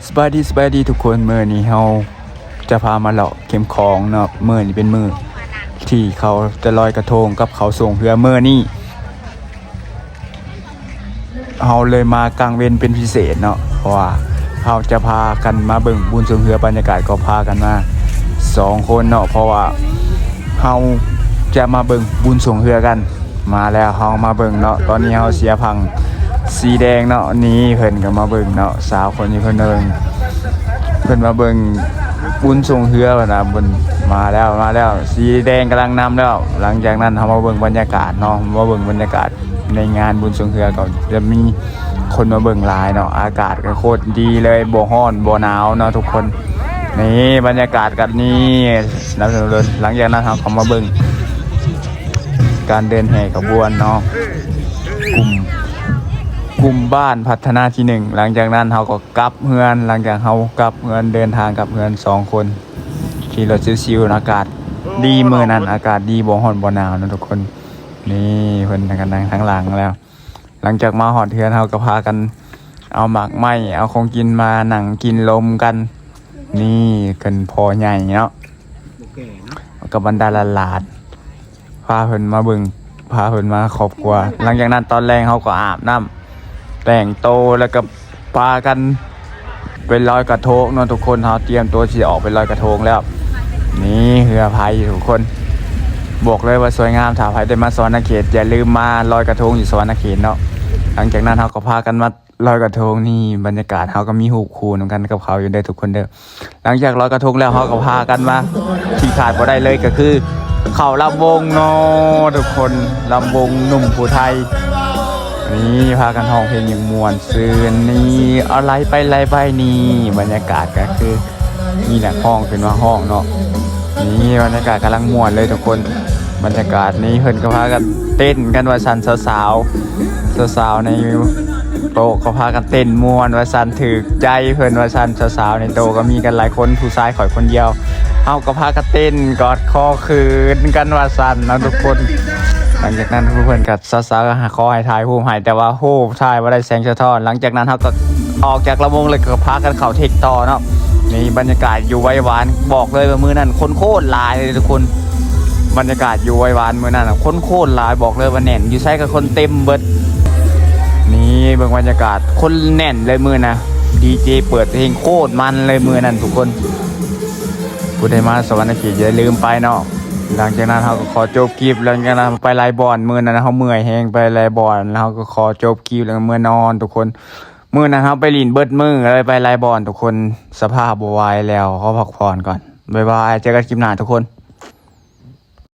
ສະບາຍດີ ສະບາຍດີທຸກຄົນ. ມື້ນີ້ເຮົາຈະພາມາເລາະເຂັມຂອງເນາະ. ມື້ນີ້ເປັນມື້ທີ່ເຂົາຈະລອຍກະທົງກັບເຂົາສົ່ງເຮືອ. ມື້ນີ້ເຮົາເລີຍມາກາງເວັນເປັນພິເສດເນາະ ເພາະວ່າເຮົາຈະພາກັນມາເບິ່ງບຸນຊ່ວງເຮືອ. ບັນຍາກາດກໍພາກັນມາສອງຄົນເນາະ ເພາະວ່າເຮົາຈະມາເບິ່ງບຸນຊ່ວງເຮືອກັນ. ມາແລ້ວ ເຮົາມາເບິ່ງເນາະ. ຕອນນີ້ເຮົາເສຍຜັງສີແດງເນາະ. ນີ້ເພິ່ນກໍມາເບິ່ງເນາະ. ສາວຄົນນີ້ເພິ່ນມາເບິ່ງ ເພິ່ນມາເບິ່ງບຸນຊ່ວງເຮືອ. ເພິ່ນວ່າເພິ່ນມາແລ້ວ ມາແລ້ວ. ສີແດງກຳລັງນຳແລ້ວ. ຫຼັງຈາກນັ້ນເຮົາມາເບິ່ງບັນຍາກາດເນາະ. ມາເບິ່ງບັນຍາກາດໃນງານບຸນຊ່ວງເຮືອ ກໍຈະມີຄົນມາເບິ່ງຫຼາຍເນາະ. ອາກາດກໍໂຄດດີເລີຍ ບໍ່ຮ້ອນບໍ່ໜາວເນາະທຸກຄົນ. ນີ້ບັນຍາກາດກັນນີ້ນຳເລີຍ. ຫຼັງຈາກນັ້ນເຮົາກໍມາເບິ່ງ ການເດີນແຫ່ຂະບວນເນາະ ກຸ່ມ ກຸ່ມບ້ານພັດທະນາທີໜຶ່ງ. ຫຼັງຈາກນັ້ນເຮົາກໍກັບເຮືອນ. ຫຼັງຈາກເຮົາກັບເຮືອນ ເດີນທາງກັບເຮືອນສອງຄົນ ຂີ່ລົດຊິວໆ. ອາກາດດີມື້ນັ້ນ ອາກາດດີ ບໍ່ຮ້ອນບໍ່ໜາວເນາະທຸກຄົນ. ນີ້ເພິ່ນກໍນັ່ງທາງຫຼັງແລ້ວ. ຫຼັງຈາກມາຮອດເຮືອນ ເຮົາກໍພາກັນເອົາໝາກໄມ້ ເອົາຂອງກິນມານັ່ງກິນລົມກັນ. ນີ້ເພິ່ນພໍ່ໃຫຍ່ເນາະ ກັບບັນດາຫຼານໆ ພາເພິ່ນມາເບິ່ງ ພາເພິ່ນມາຄອບຄົວ. ຫຼັງຈາກນັ້ນຕອນແລງເຮົາກໍອາບນ້ຳແຕ່ງໂຕ ແລ້ວກໍພາກັນໄປລອຍກະທົງເນາະທຸກຄົນ. ເຮົາຕຽມໂຕຊິອອກໄປລອຍກະທົງແລ້ວ. ນີ້ເຮືອໄພທຸກຄົນ ບອກເລີຍວ່າສວຍງາມ. ຖ້າໃຜໄດ້ມາສະຫວັນນະເຂດ ຢ່າລືມມາລອຍກະທົງຢູ່ສະຫວັນນະເຂດເນາະ. ຫຼັງຈາກນັ້ນເຮົາກໍພາກັນມາ ລອຍກະທົງນີ້ ບັນຍາກາດເຮົາກໍມີຮູບຄູ່ນຳກັນກັບເຂົາຢູ່ເດີທຸກຄົນເດີ. ຫຼັງຈາກລອຍກະທົງແລ້ວ ເຮົາກໍພາກັນມາ ທີ່ຂາດບໍ່ໄດ້ເລີຍກໍຄືເຂົ້າລຳວົງເນາະທຸກຄົນ. ລຳວົງໜຸ່ມຜູ້ໄທ ນີ້ພາກັນຮ້ອງເພງຢ່າງມ່ວນຊື່ນ. ນີ້ເອົາໄຫຼໄປໄຫຼໄປ. ນີ້ບັນຍາກາດກໍຄືມີນັກຮ້ອງຂຶ້ນມາຮ້ອງເນາະ. ນີ້ບັນຍາກາດກຳລັງມ່ວນເລີຍທຸກຄົນ. ບັນຍາກາດນີ້ເພິ່ນກໍພາກັນເຕັ້ນກັນວ່າຊັ້ນ ສາວໆ ສາວໆໃນໂຕະກໍພາກັນເຕັ້ນມ່ວນວ່າຊັ້ນ ຖືກໃຈເພິ່ນວ່າຊັ້ນ. ສາວໆໃນໂຕະກໍມີກັນຫຼາຍຄົນ ຜູ້ຊາຍຂ້ອຍຄົນດຽວ. ເຮົາກໍພາກັນເຕັ້ນກອດຄໍຂືນກັນວ່າຊັ້ນເນາະທຸກຄົນ. ຫຼັງຈາກນັ້ນເພິ່ນກໍ ສາວໆກໍຂໍໃຫ້ຖ່າຍຮູບໃຫ້ ແຕ່ວ່າຮູບຖ່າຍບໍ່ໄດ້ແສງສະທ້ອນ. ຫຼັງຈາກນັ້ນເຮົາກໍອອກຈາກລຳວົງ ແລ້ວກໍພາກັນເຂົ້າເທັກຕໍ່ເນາະ. ນີ້ບັນຍາກາດຢູ່ໄວຫວານ ບອກເລີຍວ່າມື້ນັ້ນຄົນໂຄດຫຼາຍເລີຍທຸກຄົນ. ບັນຍາກາດຢູ່ໄວຫວານມື້ນັ້ນນະ ຄົນໂຄດຫຼາຍ ບອກເລີຍວ່າແໜ້ນ ຢູ່ໃສກໍຄົນເຕັມເບິດ. ນີ້ເບິ່ງບັນຍາກາດ ຄົນແໜ້ນເລີຍມື້ນະ ດີເຈເປີດເພງໂຄດມັນເລີຍມື້ນັ້ນທຸກຄົນ. ຜູ້ໃດມາສະຫວັນນະເຂດຢ່າລືມໄປເນາະ. ຫຼັງຈາກນັ້ນເຮົາກໍຂໍຈົບຄລິບ. ຫຼັງຈາກນັ້ນໄປຫຼາຍບ່ອນ ມື້ນັ້ນເຮົາເມື່ອຍແຮງ ໄປຫຼາຍບ່ອນ ເຮົາກໍຂໍຈົບຄລິບແລ້ວກໍເມືອນອນທຸກຄົນ. ມື້ນັ້ນເຮົາໄປຫຼິ້ນເບິດມື້ເລີຍ ໄປຫຼາຍບ່ອນທຸກຄົນ. ສະພາບບໍ່ໄຫວແລ້ວ ຂໍພັກຜ່ອນກ່ອນ. ບາຍບາຍ ເຈີກັນຄລິບໜ້າທຸກຄົນ.